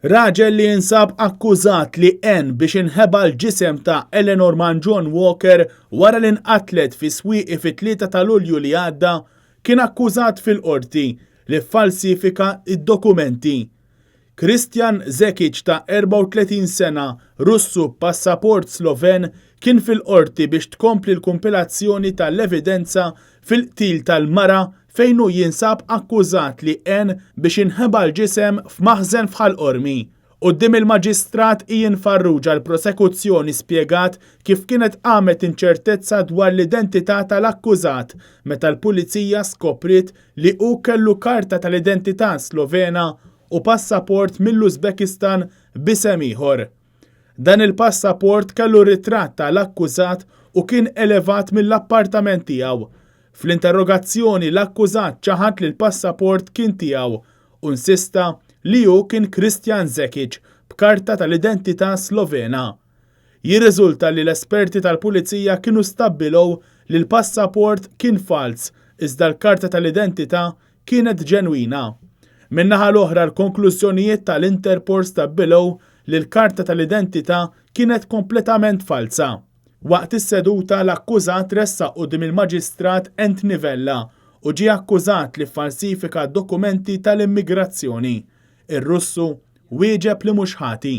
Raġel li jinsab akkużat li għen biex inħeba l-ġisem ta' Eleanor Mangion Walker wara li nqatlet fi Swieqi fit-3 ta' Lulju li għadda, kien akkużat fil-Qorti li ffalsifika d-dokumenti. Kristjan Zekic ta' 34 sena, Russu b'passaport Sloven, kien fil-Qorti biex tkompli l-kumpilazzjoni tal-evidenza fil-qtil tal-mara fejn hu jinsab akkużat li għen biex inħeba l-ġisem f'maħżen f'Ħal Qormi. Quddiem il-Maġistrat Ian Farrugia l-Prosekuzzjoni spjegat kif kienet qamet inċertezza dwar l-identità tal-akkużat meta l-Pulizija skopriet li hu kellu karta tal-identità Slovena u passaport mill-Uzbekistan b'isem ieħor. Dan il-passaport kellu ritratt ta' l-akkużat u kien elevat mill-appartament tiegħu. Fl-interrogazzjoni l-akkużat ċaħad li l-passaport kien tiegħu u nsista li hu kien Kristjan Zekic b'karta tal-identità Slovena. Jirriżulta li l-esperti tal-Pulizija kienu stabbilew li l-passaport kien falz iżda l-karta tal-identità kienet ġenwina. Min-naħa l-oħra l-konklużjonijiet tal-Interpol stabbilew li l-karta tal-identità kienet kompletament falza. Waqt is-seduta l-akkużat tressaq quddiem il-Maġistrat Anthony Vella u ġie akkużat li ffalsifika dokumenti tal-immigrazzjoni. Ir-Russu wieġeb li mhux ħati.